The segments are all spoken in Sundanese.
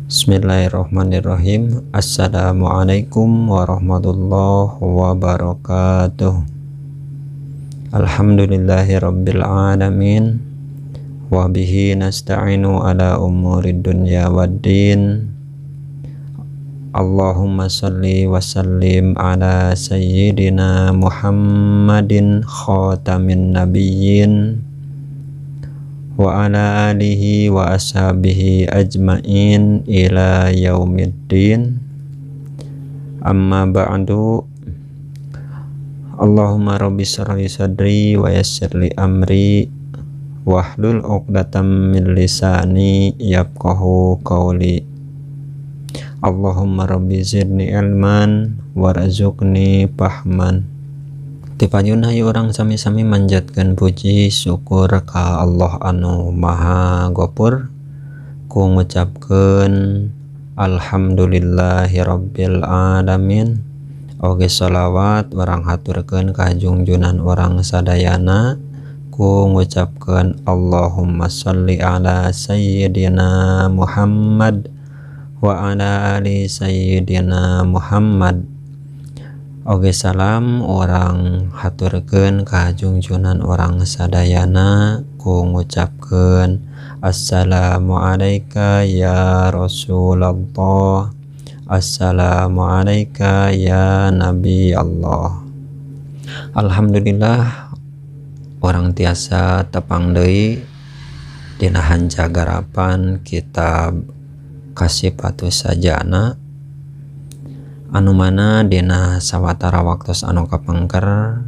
Bismillahirrahmanirrahim. Assalamualaikum warahmatullahi wabarakatuh. Alhamdulillahirabbil alamin. Wa bihi nasta'inu ala umurid dunya waddin. Allahumma salli wa sallim ala sayyidina Muhammadin khatamin nabiyyin wa ala alihi wa ashabihi ajmain ila yaumiddin. Amma ba'du. Allahumma rabbi shrah li sadri wa yassir li amri wahlul 'uqdatam min lisani yafqahu qawli. Allahumma rabbi zidni ilman warzuqni fahman. Tipayun hayu urang sami-sami manjatkeun puji syukur ka Allah anu Maha Gopur ku ngucapkeun alhamdulillahirabbil alamin. Oge sholawat urang haturkeun ka junjunan urang sadayana ku ngucapkeun Allahumma sholli ala sayyidina Muhammad wa ala ali sayyidina Muhammad. Oge salam urang haturkeun ka junjunan urang sadayana ku ngucapkeun assalamu alayka ya Rasulullah, assalamu alayka ya Nabi Allah. Alhamdulillah urang tiasa tepang deui dina hanca garapan kitab Kasifatus Sajana anu mana dina sawatara waktos anu kapengker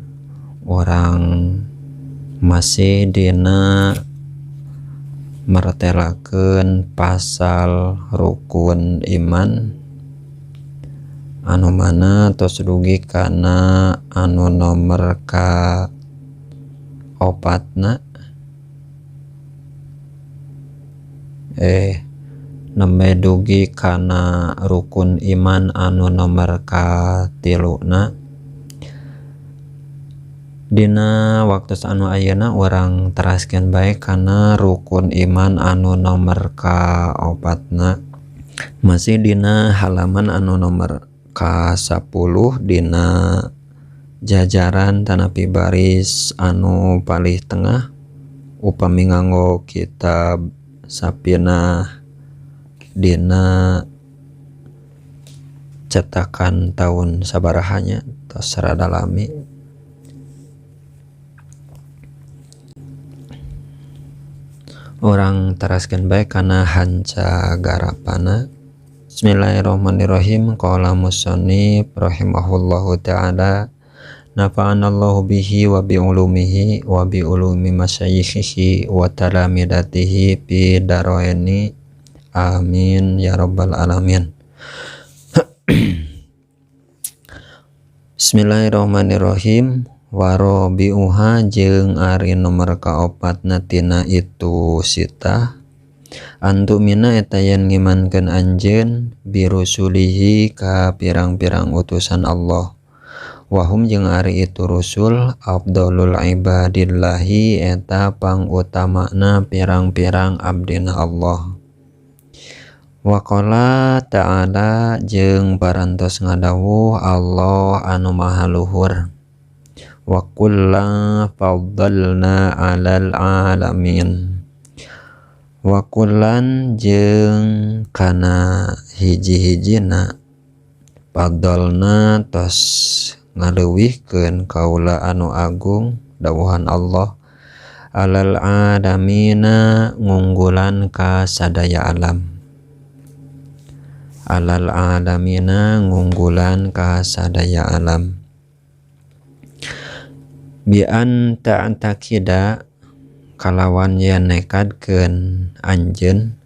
urang masih dina mertelakeun pasal rukun iman anu mana tos dugi kana anu nomor ka opatna nembe dugi kana rukun iman anu nomor katiluna. Dina waktu anu ayeuna urang teraskeun bae kana rukun iman anu nomor kaopatna. Masih dina halaman anu nomor ka-10 dina jajaran tanapi baris anu palih tengah upami nganggo kitab Sapinah dina cetakan tahun sabarahanya tos rada lami. Urang teraskeun bae kana hanca garapana. Bismillahirrahmanirrahim. Qala musannif rahimahullahu taala nafa'anallahu bihi wa bi ulumihi wa bi ulumi masyayikhihi wa talamidatihi fi daraini. Amin ya rabbal alamin. Bismillahirrahmanirrahim. Warobiuha jeung ari nomor kaopatna tina itu sita antumina eta yen ngimankeun anjeun birusulihi ka pirang-pirang utusan Allah. Wahum jeung ari itu rusul afdalul ibadillahi eta pangutamana pirang-pirang abdina Allah. Waqala ta'ala jeung parantos ngadawuh Allah anu maha luhur. Wa kullan faddalna 'alal alamin. Wa kullan jeung kana hiji-hijina faddalna tos ngaleuwihkeun kaula anu agung dawuhan Allah alal alamina ngunggulan ka sadaya alam. Alal alamina ngunggulan ka sadaya alam. Bi an ta'takida kalawan yen nekadkeun anjeun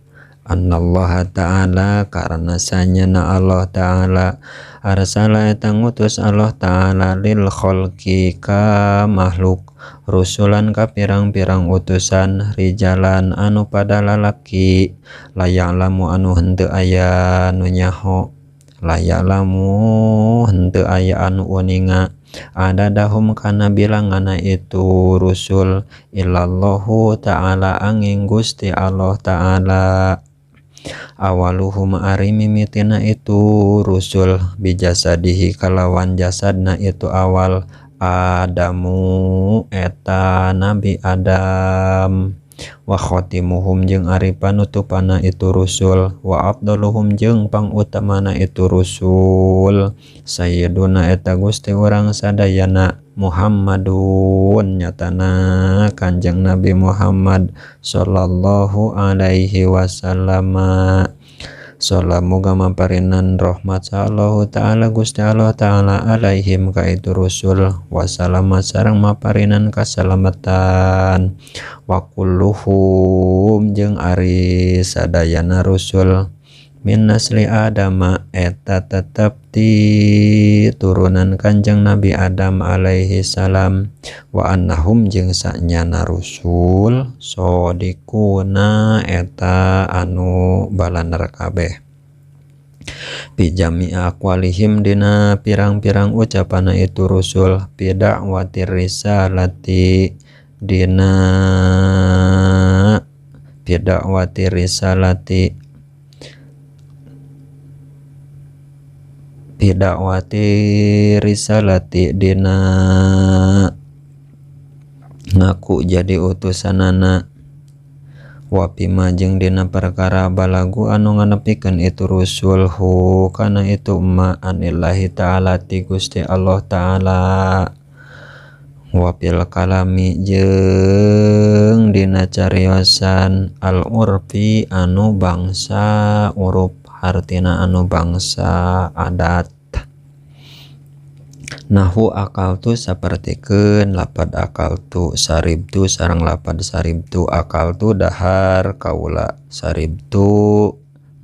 annallaha ta'ala karena sanyana Allah ta'ala arsala eta ngutus Allah ta'ala lil khalqi ka makhluk rusulan ka pirang-pirang utusan rijalan anu pada lalaki laya'lamu anu henteu aya nu nyaho laya'lamu henteu aya anu uninga adadahum kana bilangana itu rusul illallahu ta'ala angin Gusti Allah ta'ala. Awaluhum ari mimitina itu rusul bijasadihi kalawan jasadna itu awal Adamu eta Nabi Adam wa khatimuhum jeung ari panutupana itu rusul wa afdaluhum jeung pangutamana itu rusul sayyiduna eta Gusti urang sadayana Muhammadun nyatana Kanjeng Nabi Muhammad sallallahu alaihi wasallam. Salam muga mamparinan rahmat Allah ta'ala Gusti Allah ta'ala alaihim ka itu rusul wasalama sareng maparinan kasalamatan wa kulluhum jeung ari sadayana rusul min nasli Adama eta tetep ti turunan Kanjeng Nabi Adam alaihi salam wa annahum jeung sanyana rusul sadiquna eta anu balaner kabeh pijami aqwalihim dina pirang-pirang ucapana itu rusul bida'watir risalati dina bida'watir risalati bidakwati risalati dina ngaku jadi utusanana wa bima jeung dina perkara balagu anu nganepikeun itu rusul hu kana itu ma anillahi ta'ala ti Gusti Allah ta'ala wa bil kalami jeung dina cariosan al urfi anu bangsa urup hartina anu bangsa adat. Nahu akal tu sapertikeun lapad akal tu saribtu sareng lapad saribtu akal tu dahar kaula saribtu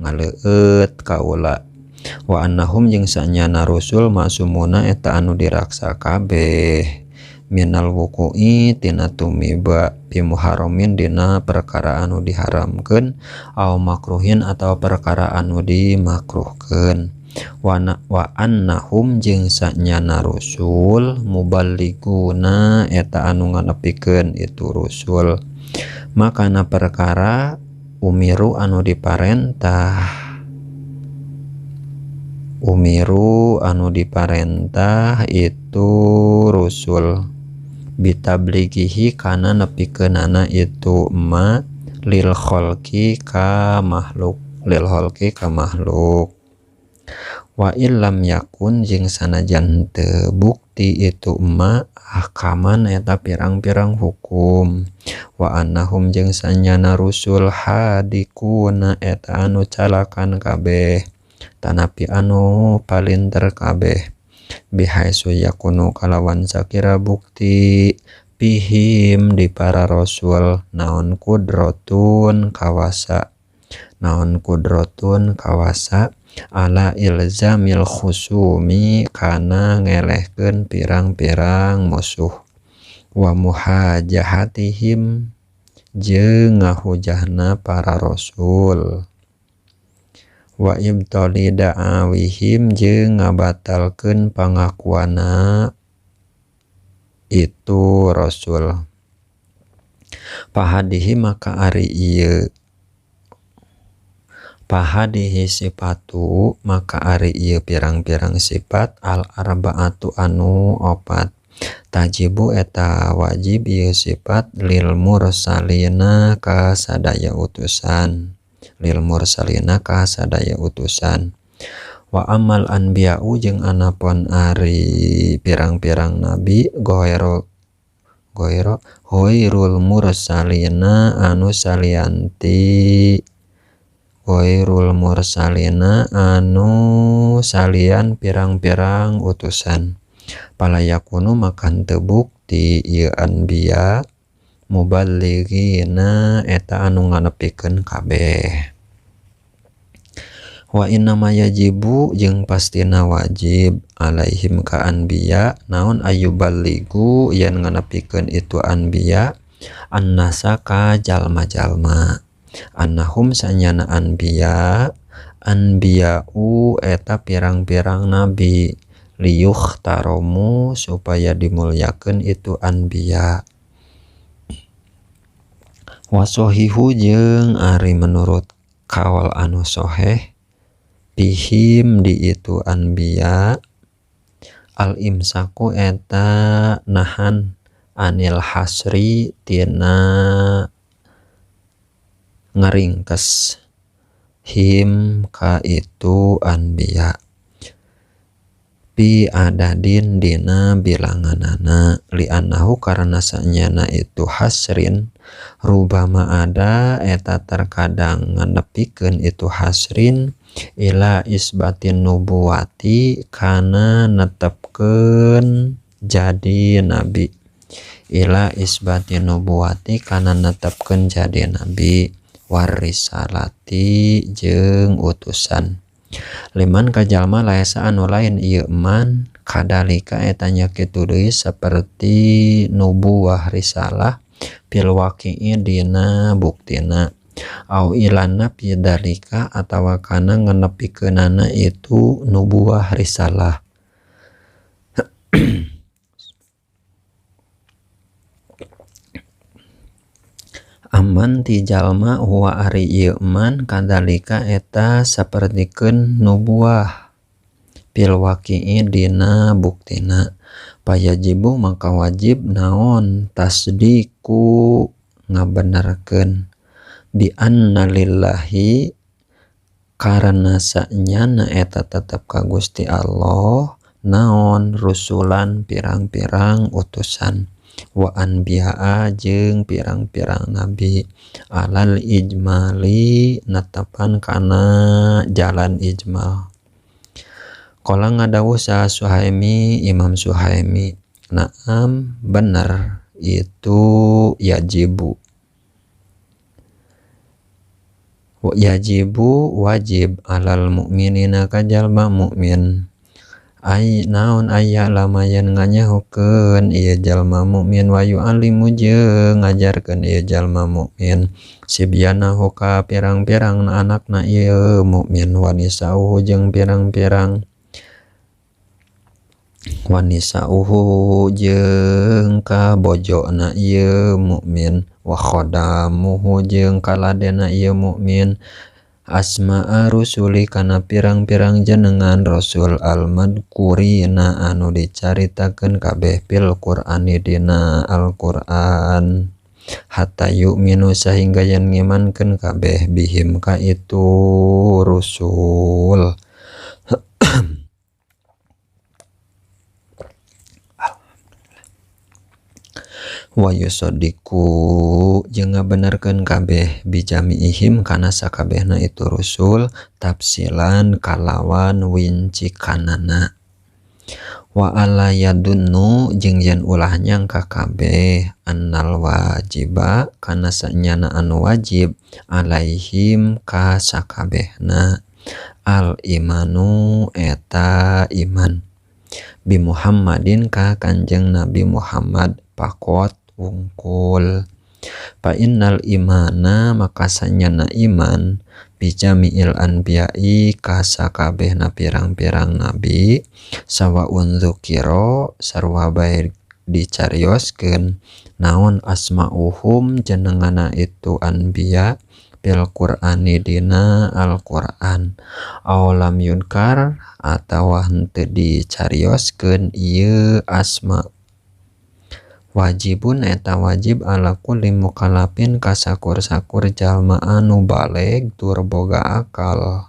ngaleueut kaula wa annahum jeung sanyana rusul masumuna eta anu diraksa kabeh minal wuqu'i tina tumiba bimuharramin dina perkara anu diharamkeun au makruhin atawa perkara anu dimakruhkeun wa annahum jeung sanyana rusul muballiguna eta anu nganepikeun itu rusul makana perkara umiru anu diparentah umiru anu diparentah itu rusul bitablighihi kana nepikeunana itu ma lil khalqi ka makhluk lil khalqi ka makhluk wa illam yakun jeung sanajan teu bukti itu ma ahkaman eta pirang-pirang hukum wa annahum jeung sanyana rusul hadikuna eta anu calakan kabeh tanapi anu palinter kabeh bihaisu yakunu kalawan sakira bukti bihim di para rasul naon kudrotun kawasa naon kudrotun kawasa ala ilzamil khusumi kana ngelehkeun pirang-pirang musuh wa muhajahatihim jeung ngahujahna para rasul wa ibtali da'awihim jeung ngabatalkeun pangakuana itu rasul pahadihi maka ari ieu pahadihi sifatu maka ari ieu pirang-pirang sifat al arbaatu anu opat tajibu eta wajib ieu sifat lil mursalina ka sadaya utusan lil mursalina ka sadaya utusan wa amal anbiya'u jeung anapun ari pirang-pirang nabi goero goero ghairul mursalina anu salianti ghairul mursalina anu salian pirang-pirang utusan palayakunu maka teu bukti ieu anbiya muballighina eta anu nganepikeun kabeh wa innama yajibu jeung pastina wajib alaihim ka anbiya naon ayuballigu yen nganepikeun itu anbiya annasa ka jalma-jalma annahum sanyana anbiya anbiya'u eta pirang-pirang nabi liyuh taromu supaya dimulyakeun itu anbiya wasohihu jeung ari menurut kaol anu soheh bihim di itu anbiya al imsaku eta nahan anil hasri tina ngaringkes him ka itu anbiya bi adadin dina bilanganana li'annahu karena sanyana itu hasrin rubama ada eta terkadang nganepikeun itu hasrin ila isbatin nubuwati kana netepkeun jadi nabi ila isbatin nubuwati kana netepkeun jadi nabi warisalati jeung utusan liman ka jalma laesa anu lain ieu man kadalika eta nya kitu deui saperti nubuwah risalah fil waqi'i dina buktina au ilana pidalika atawa kana nganepikeunana itu nubuwah risalah. Aman ti jalma huwa ari ieu man kadalika eta sapertikeun nubuwah fil waqi'i dina buktina payajibu maka wajib naon tasdiku ngabenerkeun bi anna lillahi karena sanyana eta tetep ka Gusti Allah naon rusulan pirang-pirang utusan wa anbiya'a jeung pirang-pirang nabi alal ijmali netepan kana jalan ijmal. Qala ngadawuh sa Suhaimi Imam Suhaimi naam bener itu yajibu yajibu wajib alal mukminina ka jalma mukmin ai naon aya lamayan nganyahukeun ieu jalma mukmin wa yu'allimu jeung ngajarkeun ieu jalma mukmin sibyanahu ka pirang-pirang anakna ieu mukmin wanisauhu jeung pirang-pirang wanisauhu jeung ka bojona ieu mukmin wa khadamuhu jeung kaladena ieu mukmin asma'a rusuli kana pirang-pirang jenengan rasul al-madkurina anu dicaritakeun kabeh fil Qur'ani dina Al-Qur'an hatta yu'minu sahingga yen ngimankeun kabeh bihim ka itu rusul. Wa yusadiku jeung ngabenerkeun kabeh bijamiihim kana sakabehna itu rusul tafsilan kalawan wincikanana wa ala yadunnu jeung yen ulah nyangka kabeh annal wajiba kana sanyana anu wajib alaihim ka sakabehna al imanu eta iman bi Muhammadin ka Kanjeng Nabi Muhammad pakot wungkul fa innal imana maka sanyana iman bijami'il anbiya'i ka sakabehna pirang-pirang nabi sawaun dzukira sarua bae dicarioskeun naon asma'uhum jenengana itu anbiya fil Qur'ani dina Al-Qur'an aw lam yunkar atawa henteu dicarioskeun ieu asma wajibun eta wajib ala kulli mukallafin ka sakur-sakur jalma anu baleg tur boga akal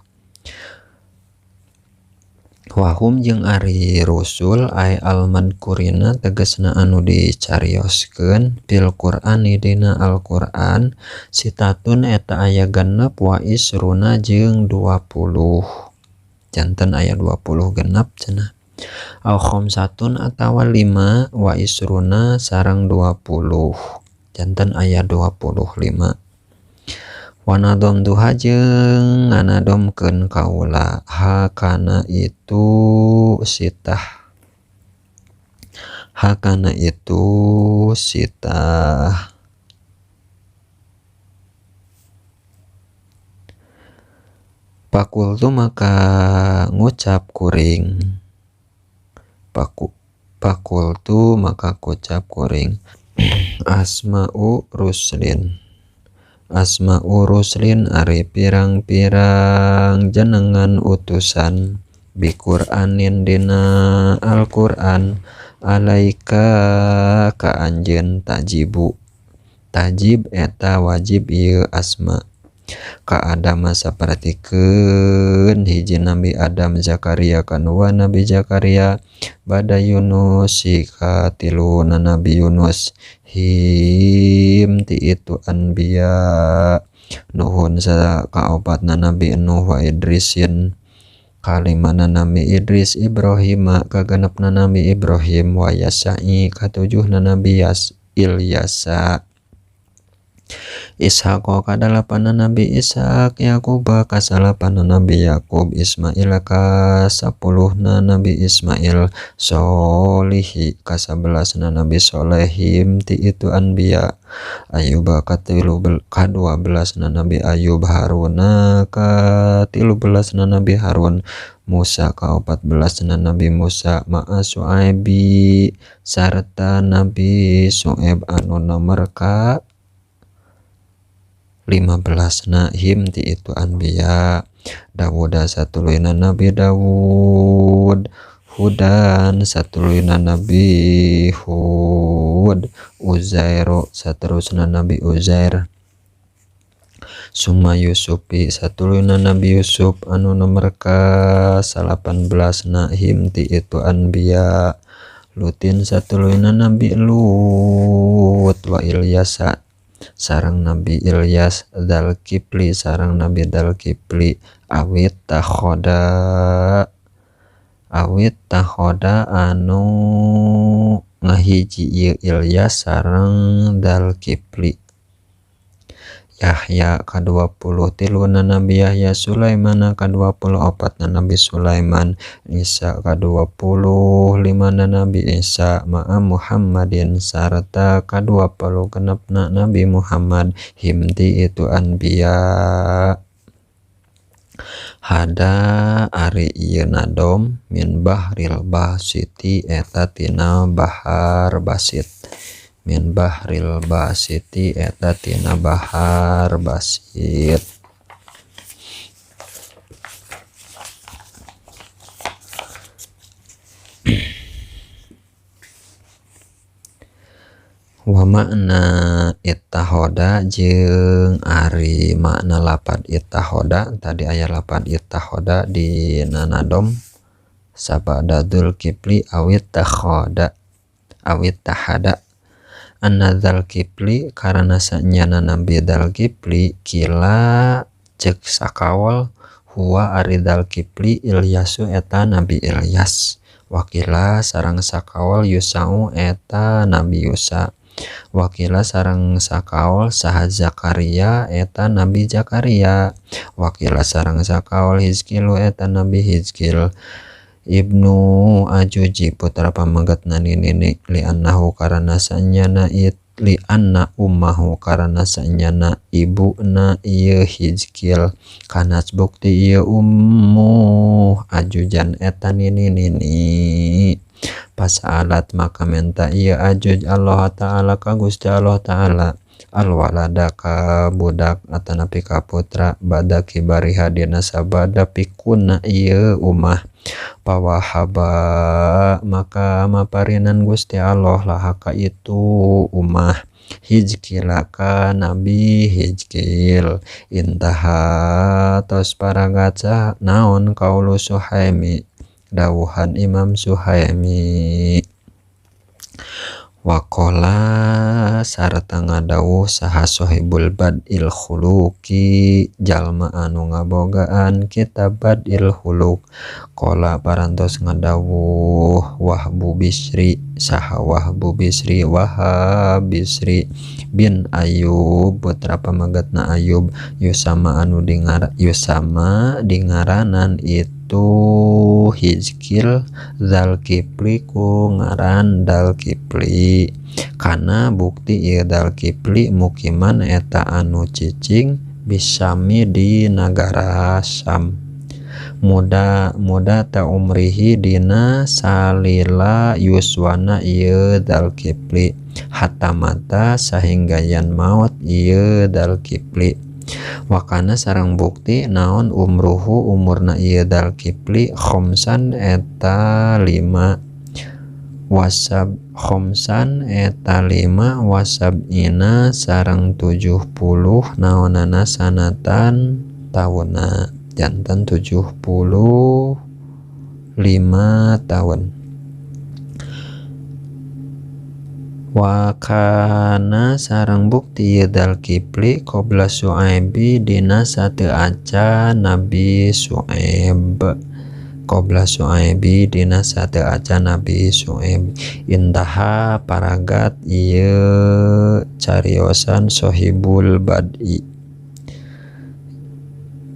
wahum jeung ari rusul ay al-madkurina tegasna anu dicarioskeun fil Qur'ani dina Al-Qur'an sitatun eta aya genep wa isruna jeung 20 janten aya 20 genep cenah au khamsatun atawa 5 wa isruna sareng 20 janten aya 25 wanadom duha jeung nganadomkeun kaula hakana itu sitah hakana itu sitah pakultu maka ngucap kuring pakultu maka kocap kuring asma'u ruslin Asma'u ruslin ari pirang-pirang jenengan utusan bi Qur'anin dina Al-Qur'an alaika ka anjeun tajibu tajib eta wajib ieu asma ka Adam sapertikeun hiji Nabi Adam Zakaria kadua Nabi Zakaria bada Yunus katilu Nabi Yunus him ti itu anbiya nuhun kaopatna Nabi Nuh wa Idrisin kalimana Nabi Idris Ibrahim kagenepna Nabi Ibrahim wa Yasa'i katujuhna Nabi Ilyasa Ishaq kadalapanna Nabi Ishaq Yakub kasalapanna Nabi Yakub Ismail kasapuluhna Nabi Ismail Solihi kasabelasna Nabi Solehim ti itu anbiya Ayub ka-12na Nabi Ayub Haruna ka-13na Nabi Harun Musa ka-14na Nabi Musa ma'a Su'aibi sarta Nabi Su'aib anu nomor ka 15 na him ti itu anbiya Dawuda satuluyna Nabi Dawud Hudan satuluyna Nabi Hud Uzair saterusna Nabi Uzair Summa Yusufi satuluyna Nabi Yusuf anu nomor ka 18 na him ti itu anbiya Lutin satuluyna Nabi Lut wa Ilyasa sareng Nabi Ilyas Dzulkifli sareng Nabi Dzulkifli awit takhoda anu ngahiji ieu Ilyas sareng Dzulkifli Yahya ka-23 Nabi Yahya Sulaiman ka-24 Nabi Sulaiman Isa ka-25 Nabi Isa ma'a Muhammadin sarta ka-26 Nabi Muhammad himti itu anbiya hada ari ieu nadom min bahril basiti eta tina bahar basit min bahril basiti eta tina bahar basit. Wa makna ittahoda jeung ari makna lapad ittahoda tadi aya lapad ittahoda di nanadom sabada Dzulkifli awit takhoda awit tahada anna Dzulkifli karana sanyana Nabi Dzulkifli kila cek sakawal huwa ari Dzulkifli Ilyasu eta Nabi Ilyas wakila sareng sakawal Yusau eta Nabi Yusa wakila sareng sakaol saha Zakaria eta Nabi Zakaria wakila sareng sakaol Hizkilu eta Nabi Hizkil Ibnu Ajuji putra pamegatna nini li'annahu karana sanyana li'anna ummahu karana sanyana ibuna ieu Hizkil kanas bukti ieu ummu Ajujan eta nini pasalat maka menta ieu Ajuj Allah Ta'ala ka Gusti Allah Ta'ala alwalada ka budak atanapi ka putra bada kibariha dina sabada pikuna ieu umah pawahaba maka maparinan Gusti Allah laha ka itu umah Hizkila ka Nabi Hizkil intaha tos paragat naon kaulu Suhaimi dawuhan Imam Suhaimi waqala sarta ngadawuh saha Sohibul Badil Khuluqi jalma anu ngabogaan kitab Badil Khuluq qala parantos ngadawuh Wahbu Bisri saha Wahbu Bisri Wahab Bisri bin Ayub putra pamegatna Ayub Yusama anu Yusama dingaranan itu Hizkil Dzulkifli ku ngaran Dzulkifli kana bukti ieu Dzulkifli mukiman eta anu cicing bisami di nagara Syam muda muda ta umrihi dina salila yuswana ieu Dzulkifli. Hatta mata sahingga yan maot ieu Dzulkifli. Wakana sareng bukti naon umruhu umurna ieu Dzulkifli khamsan eta 5 wasab khamsan eta 5 wasabina sareng 70 naonana sanatan taunna janten 75 tahun. Wakana sareng bukti ieu Dzulkifli qabla Syuaibi dina sateu acan Nabi Syuaib. Qabla Syuaibi dina sateu acan Nabi Syuaib. Intaha paragat ieu cariosan Sohibul Bad'i.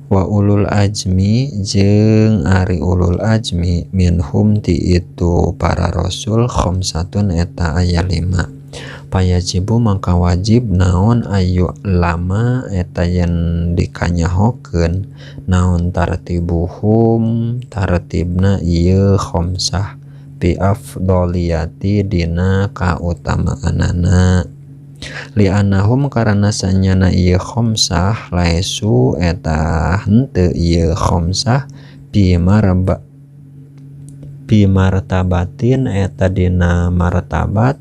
Wa ulul azmi jeung ari ulul azmi minhum ti itu para rasul khamsatun eta aya 5. Payajibu maka wajib naon ayu lama eta yen dikanyahokeun naon tartibuhum tartibna ieu khamsah bi afdholiyati dina kautamaanana. Li'annahum karana sanyana ieu khamsah laisu eta henteu ieu khamsah bi martabatin eta dina martabat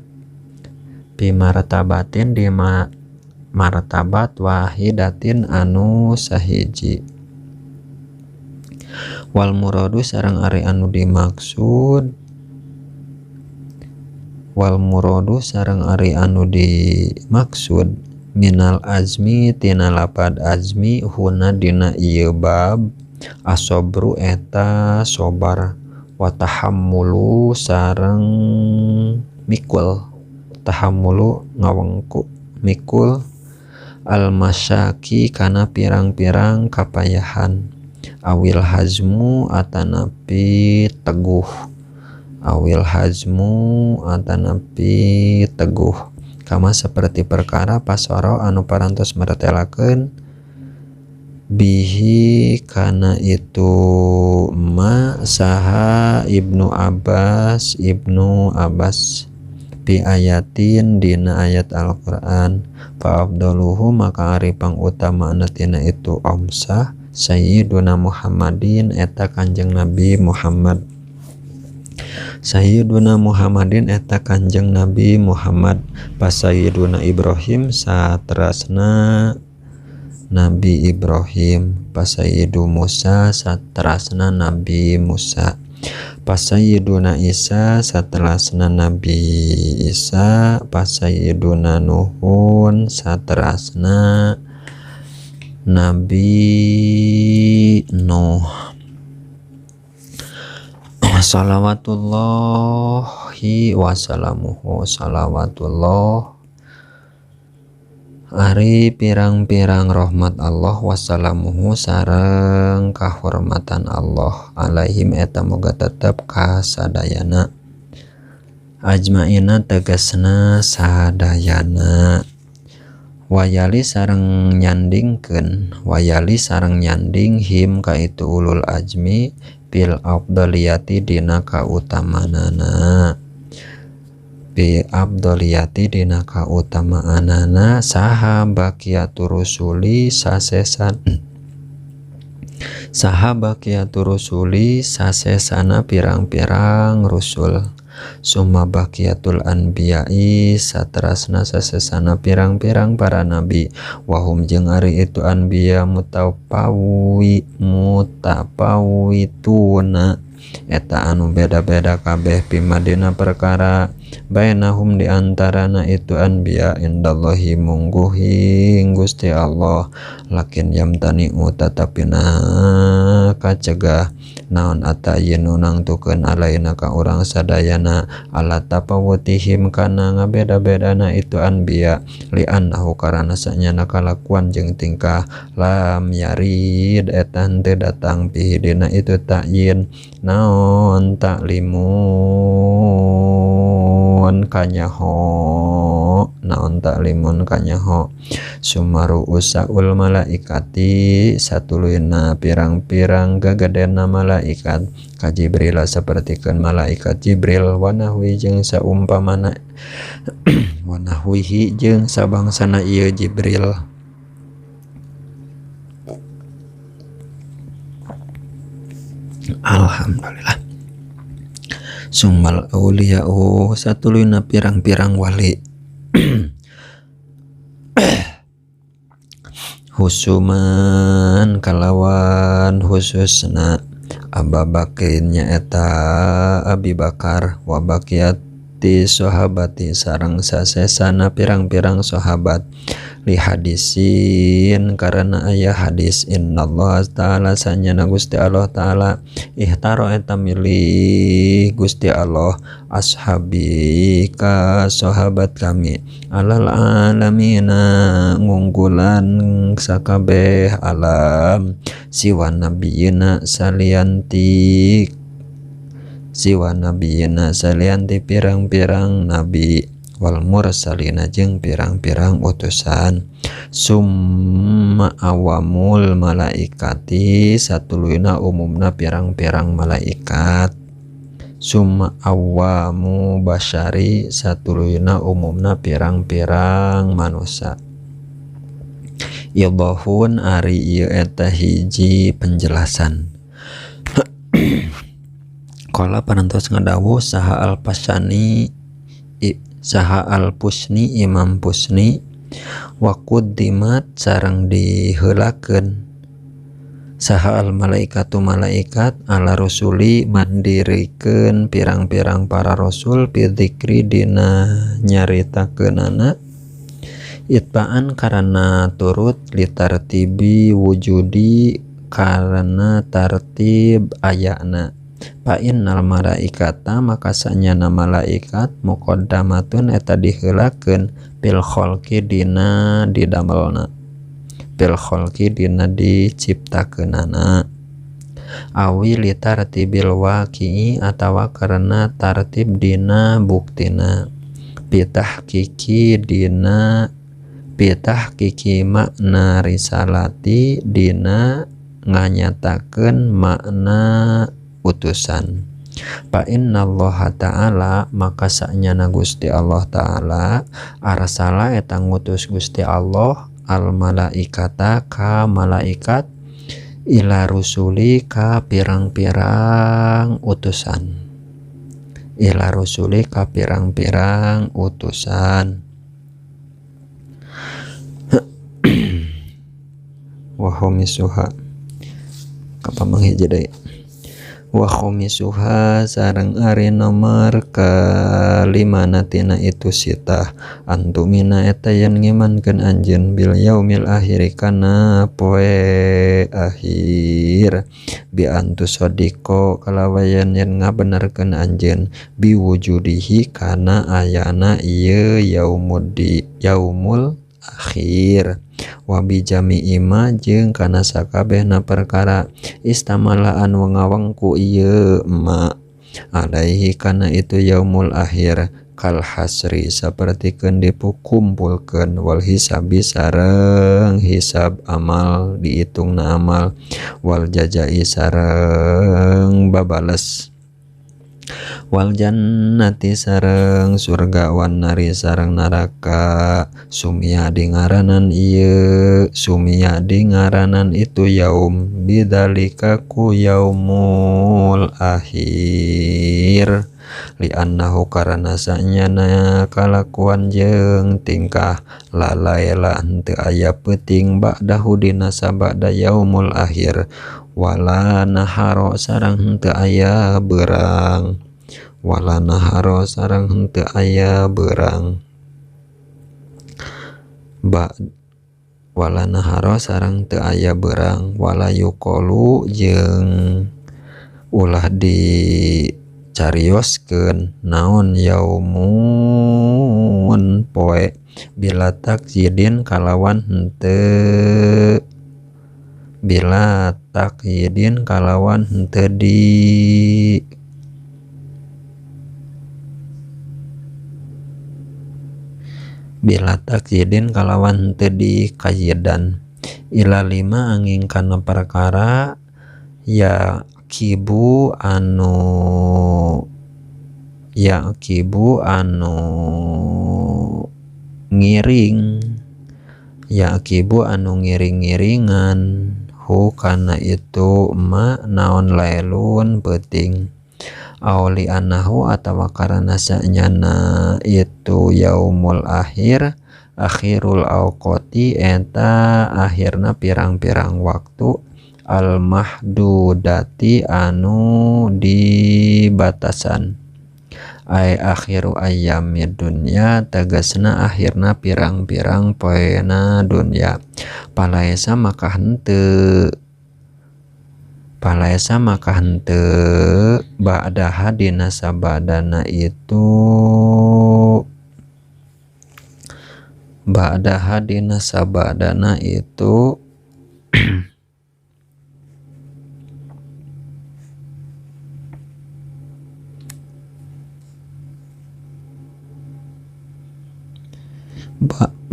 bi martabatin di martabat wahidatin anu sahiji. Wal muradu sareng ari anu dimaksud wal muradu sareng ari anu dimaksud minal azmi tina lapad azmi huna dina ieu bab asobru eta sobar wa tahammulu sareng mikul tahammulu ngawengku mikul almasyaki kana pirang-pirang kapayahan awil hazmu atanapi teguh awil hazmu atanapi teguh kama seperti perkara pasoro anu parantos meretelakeun bihi kana itu ma saha Ibnu Abbas bi ayatin dina ayat Al-Qur'an fa afdaluhu maka ari pangutamaana tina itu amsah Sayyiduna Muhammadin eta Kanjeng Nabi Muhammad. Sayyiduna Muhammadin eta Kanjeng Nabi Muhammad pasayyiduna Ibrahim satrasna Nabi Ibrahim pasayyidu Musa satrasna Nabi Musa pasayyiduna Isa satrasna Nabi Isa pasayyiduna Nuhun satrasna Nabi Nuh. Salawatullahi wasalamuhu salawatullah ari pirang-pirang rahmat Allah wassalamuhu sareng kahormatan Allah alaihim eta moga tetep kasadayana ajmaina tegasna sadayana. Wayali sareng nyandingkeun wayali sareng nyanding him ka itu ulul azmi bil afdaliyati dina kautamanana bi afdaliyati dina kautamaanana saha baqiyatur rusuli sasesan saha baqiyatur rusuli sasesana pirang-pirang rusul summa baqiyatul anbiya'i satrasna sasesana pirang-pirang para nabi wahum jeung ari itu anbiya mutapawituna eta anu beda-beda kabeh pimadina perkara bainahum di antarana itu anbiya indallahi mungguhi Gusti Allah lakin yamtani'u tatapina kacegah naon atayinu nangtukeun alaina ka urang sadayana ala tapawutihim kana ngabeda-bedana itu anbiya li'annahu karana sanyana kalakuan jeung tingkah lam yarid eta henteu datang pihi dina itu ta'yin naon taklimun taklimun kanyaho naon taklimun kanyaho sumaru usaul malaikati satuluyna pirang-pirang gagedena malaikat ka Jibril sapertikeun malaikat Jibril wanahwi jeung saumpamana wanahwihi jeung sabangsana ieu Jibril. Alhamdulillah. Summal awliya'u satuluyna pirang-pirang wali husuman kalawan khususna Ababakrin nyaeta Abi Bakar wa baqiyati sahabati sareng sasesana pirang-pirang sahabat li hadisin karena aya hadis innallaha ta'ala sanyana Gusti Allah ta'ala ihtaro eta milih Gusti Allah ashabi ka sahabat kami alal alamina ngunggulan sakabeh alam siwa nabiyina salianti siwa nabiyina salianti pirang-pirang nabi wal mursalina jeung pirang-pirang utusan summa awamul malaikati satuluyna umumna pirang-pirang malaikat summa awamu basyari satuluyna umumna pirang-pirang manusia. Idhafun ari ieu eta hiji penjelasan. Qala parantos ngadawuh saha al-Pasani saha al-Pusni Imam Pusni wa quddimat sareng diheulakeun saha al-malaikatu malaikat ala rusuli mandirikeun pirang-pirang para rasul fi dzikri dina nyaritakeunana itba'an karena turut litartibi wujudi karena tartib ayana. Fa innal malaikata maka sanyana malaikat muqaddamatun eta diheulakeun fil khalqi dina didamelna fil khalqi dina diciptakeunana awi litartibil waqi'i atawa karena tartib dina buktina pitahqiqi dina pitahqiqi makna risalati dina nganyatakeun makna utusan. Fa innallaha ta'ala maka sanyana Gusti Allah ta'ala arsala eta ngutus Gusti Allah al malaikata ka malaikat ila rusuli ka pirang-pirang utusan ila rusuli ka pirang-pirang utusan. Wa khomisuha kapamang hiji deui wa khomisuha sareng ari nomor kalima tina itu sitah antumina eta yen ngimankeun anjeun bil yaumil akhir kana poe akhir bi antusadiqo kalawayan yen ngabenerkeun anjeun biwujudihi kana ayana ieu yaumuddi yaumul akhir wa bi jami'i ma jeung kana sakabehna perkara istamala anu ngawengku ieu ma alaihi kana itu yaumul akhir kal hasri sapertikeun dipukumpulkeun wal hisabi sareng hisab amal diitungna amal wal jazai sareng babales wal jannati sareng surga wan nari sareng neraka sumia dingaranan ieu sumia dingaranan itu yaum bidzalika ku yaumul akhir li annahu karana sanyana kalakuan jeung tingkah lalaela henteu aya peuting ba'dahu dina sabada yaumul akhir wala naharo sareng henteu aya beurang wala naharo sareng henteu aya beurang ba wala naharo sareng teu aya beurang wala yuqalu jeung ulah dicarioskeun naon yaumun poe bila takyidin kalawan henteu bila takyidin kalawan henteu di Bila takyidin kalawan teu dikayidan ila lima angin kana perkara ya kibu anu ngiring ya kibu anu ngiring-ngiringan hu kana itu ma naon lailun peuting auli anahu atawa karana sanyana itu yaumul akhir akhirul awqati eta akhirna pirang-pirang waktu al mahdudati anu dibatasan ay akhiru ayyamid dunya tegasna akhirna pirang-pirang poena dunya palaesa maka henteu ba'daha dina sabadana itu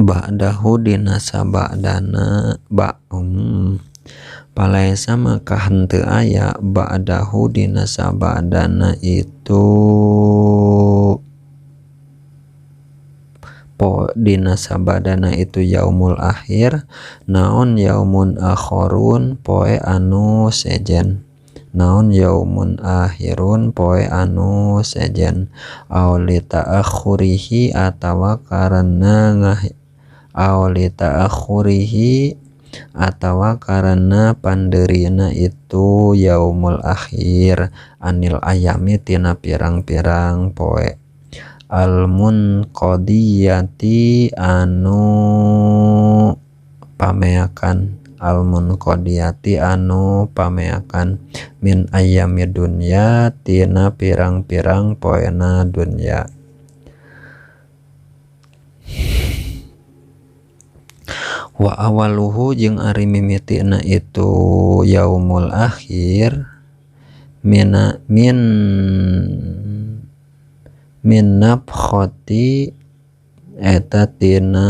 ba'dahu dina sabadana palaesa maka henteu aya ba'dahu dina sabadana itu dina sabadana itu yaumul akhir naon yaumun akhirun poe anu sejen naon yaumun akhirun poe anu sejen aw li ta'akhurihi atawa karena panderina itu yaumul akhir anil ayami tina pirang-pirang poe al munqadiyati anu pameakan al-munqadiyati anu pameakan min ayyami dunya tina pirang-pirang poena dunya. Wa awaluhu jeung ari mimitina itu yaumul akhir min nafkhati eta tina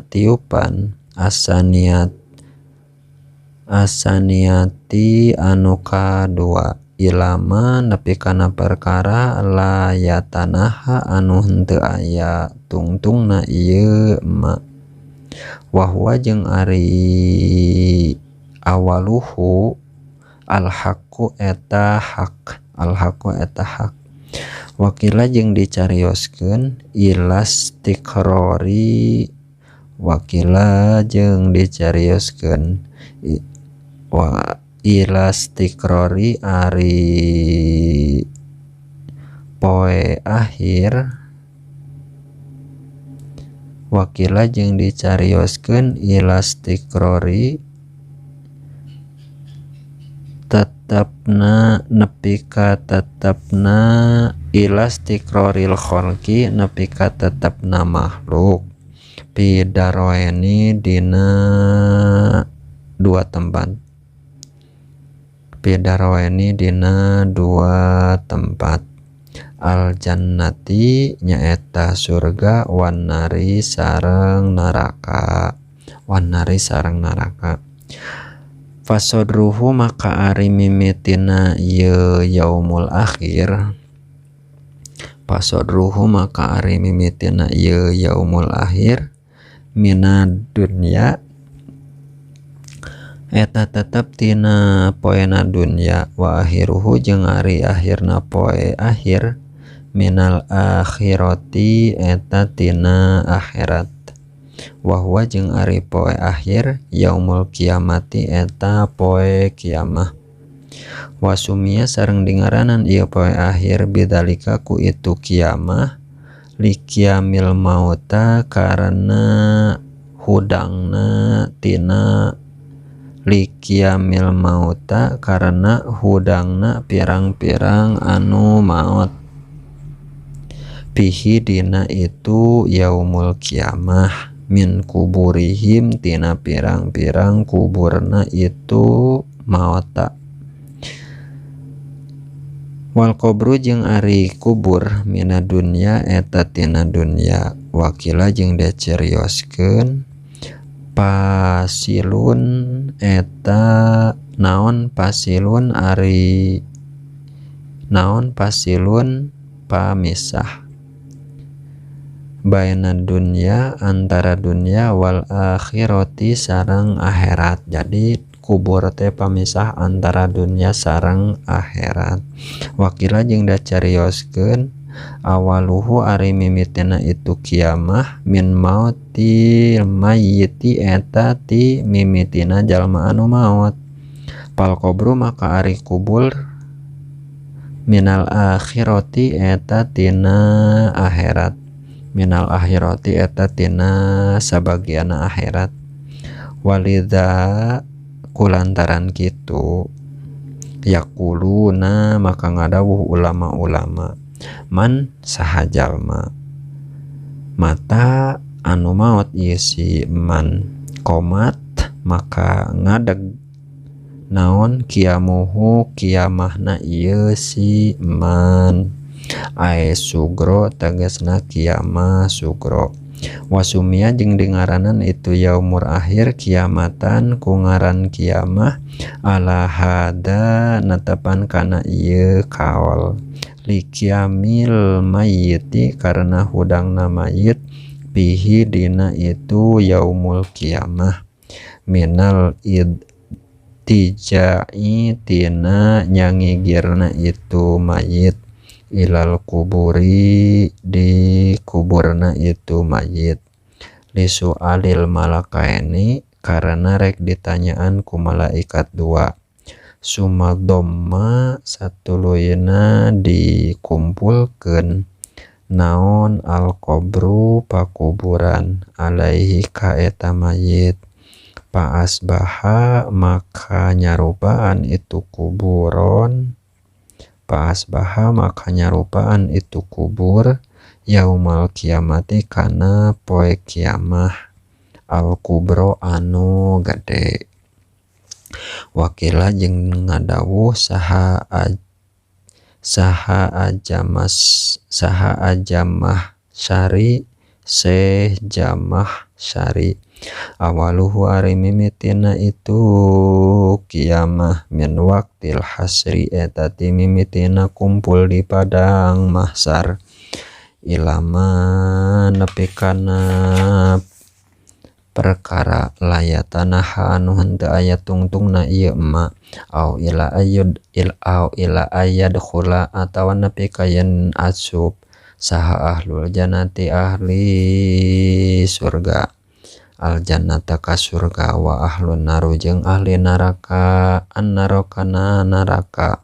tiupan asaniati anu kadua ilama nepi kana perkara la yatanaha anu henteu aya tungtungna ieu ma wahwa jeung ari awaluhu alhaqu eta hak wakila jeung dicarioskeun ilastiqrori wakila jeung dicarioskeun wa ilastiqrori ari poe akhir wakila jeung dicarioskeun ilastiqrori tetepna nepi ka tetepna ilastiqroril khalqi nepi ka tetepna makhluk pidaroeni dina dua tempat pidaroeni dina dua tempat al jannati nyaeta surga wan nari sareng neraka fasodruhu maka ari mimitina ieu yaumul akhir mina dunya eta tetep tina poena dunya wa akhiruhu jeung ari akhirna poe akhir minal akhirati eta tina akhirat wa huwa jeung ari poe akhir yaumul kiamati eta poe kiamah wa sumia sareng dingaranan ieu poe akhir bidzalika ku itu kiamah likiamil mauta karena hudangna tina likiamil mauta karena hudangna pirang-pirang anu maot pihi dina itu yaumul kiamah min kuburihim tina pirang-pirang kuburna itu maota wal qabru jeung ari kubur mina dunya eta tina dunya Wakila jeung dicarioskeun pasilun eta naon pasilun ari naon pasilun pamisah baina dunya antara dunya wal akhirati sareng akhirat. Jadi kubur teh pamisah antara dunya sareng akhirat. Wakila jeung dicarioskeun awaluhu ari mimitina itu kiamah min mautil mayyiti eta ti mimitina jalma anu maot. Pal qabru maka ari kubur minal akhirati eta tina akhirat. Minal akhirati eta tina sabagiana akhirat. Walidza kulantaran kitu yaquluna maka ngadawuh ulama-ulama man saha jalma mata anu maot ieu si man komat maka ngadeg naon kiamuhu kiamahna ieu si man ae sugro tegasna kiamah sugro. Wasumia jeung dingaranan itu yaumur akhir kiamatan ku ngaran kiamah ala hada netepan kana ieu kaol likiamil mayyiti karena hudangna mayit pihi dina itu yaumul kiamah minal idtijai tina nyangigirna itu mayit ilal kuburi di kuburna itu mayit lisu'alil malakaini karena rek ditanyaan ku malaikat dua. Sumadomma satuluyna dikumpulkeun naon al qabru pakuburan alaihi ka eta mayit pa asbaha maka nyarupaan itu kuburon pa asbaha maka nyarupaan itu kubur yaumal kiamati kana poe kiamah al kubro anu gede. Wakila jeung ngadawuh saha ajamah syari seh jamah syari awaluhu ari mimitina itu kiamah min waqtil hasri eta ti mimitina kumpul di padang mahsar ilama nepi kana perkara layatanaha anu henteu aya tungtungna ieu emma au ila ayud il au ila ayadkhula atawa nepi ka yen asup saha ahlul jannati ahli surga al jannata ka surga wa ahlun naru jeung ahli neraka annarokana neraka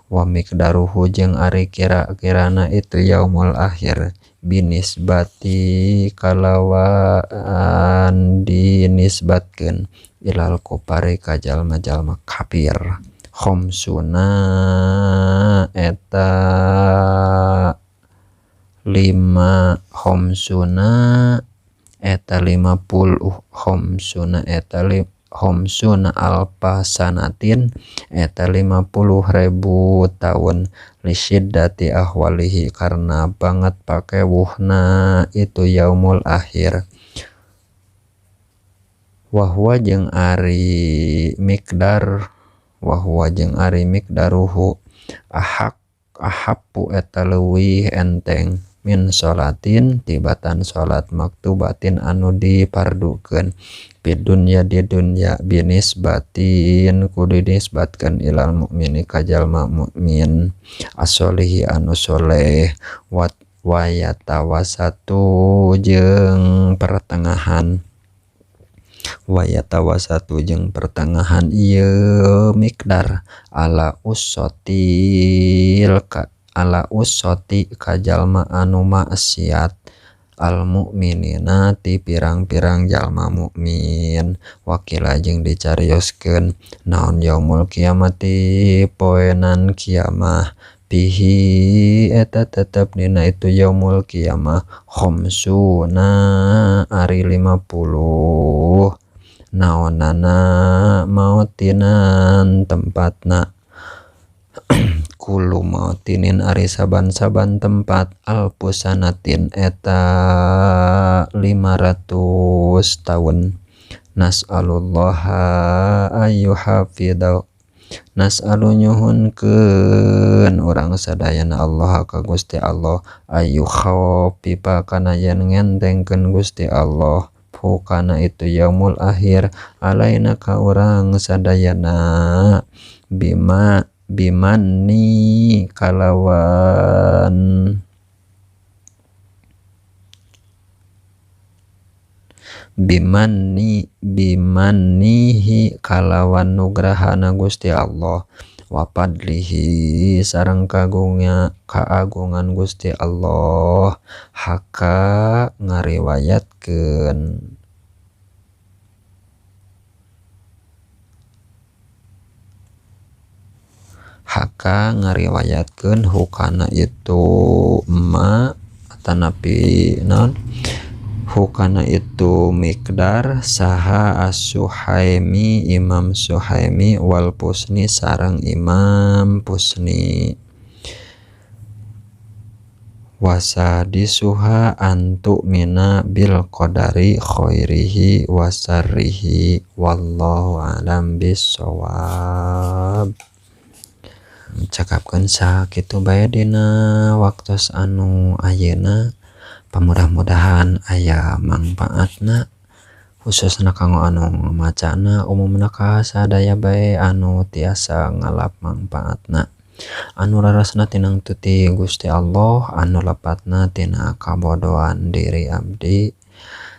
wa miqdaruhu jeung ari kira-kirana itu yaumul akhir binisbati kalawan dinisbatkeun ilal kupari ka jalma-jalma kafir khamsuna eta lima khamsuna eta 50 khamsuna eta khamsuna alfa sanatin eta 50.000 tahun lisyiddati ahwalihi karena banget pakewuhna itu yaumul akhir. Wahwa jeung ari miqdar wahwa jeung ari miqdaruhu ahak ahapu eta leuwih enteng min sholatin tibatan sholat maktubatin anu dipardukeun fid dunya di dunya binisbatin kudu dinisbatkeun ilal mukmini ka jalma mukmin as-solihi anu soleh wa yatawasatu jeung pertengahan wa yatawasatu jeung pertengahan ieu miqdar ala usotil ka ala usoti ka jalma anu maksiat al mukminina ti pirang-pirang jalma mukmin. Wakila jeung dicarioskeun naon yaumul kiamati poenan kiamah pihi eta tetep dina itu yaumul kiamah khamsuna ari 50 naonana mautinan tempatna Kullu mautinin ari saban-saban tempat alpusanatin eta 500 tahun. Nas'alullaha ayyuhafidha nas'alu nyuhunkeun urang sadayana Allah ka Gusti Allah ayu khafifa kana yen ngentengkeun Gusti Allah hukana itu yaumul akhir alaina ka urang sadayana bima bimanni kalawan bimanni bimannihi kalawan nugrahana Gusti Allah wa fadlihi sareng kagungnya kaagungan Gusti Allah. Haka ngariwayatkeun haka ngariwayatkeun hukana itu ma atanapi naon hukana itu miqdar saha as-Suhaimi Imam Suhaimi wal Pusni sareng Imam Pusni. Wasadisuha antu mina bil qadari khairihi wasarrihi wallahu alam bissawab. Cakapkeun sakitu bae dina waktos anu ayeuna. Pamudah-mudahan aya mangpaatna khususna kanggo anu macana umumna ka sadaya bae anu tiasa ngalap mangpaatna. Anu rarasna tinang tuti Gusti Allah, anu lepatna tina kabodohan diri abdi.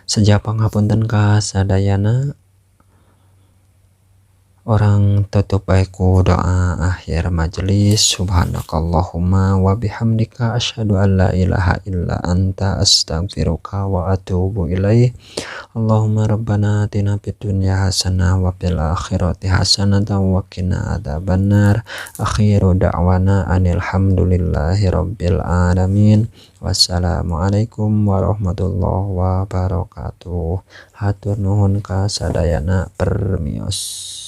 Seja pangapunten ka sadayana. Orang tutup bae ku doa akhir majelis. Subhanakallahumma wa bihamdika asyhadu an la ilaha illa anta astaghfiruka wa atubu ilaih. Allahumma rabbana atina fid dunya hasanah wa fil akhirati hasanah wa qina adzabannar. Akhiru da'wana anil hamdulillahi rabbil alamin. Wassalamualaikum warahmatullahi wabarakatuh. Hatur nuhun ka sadayana permios.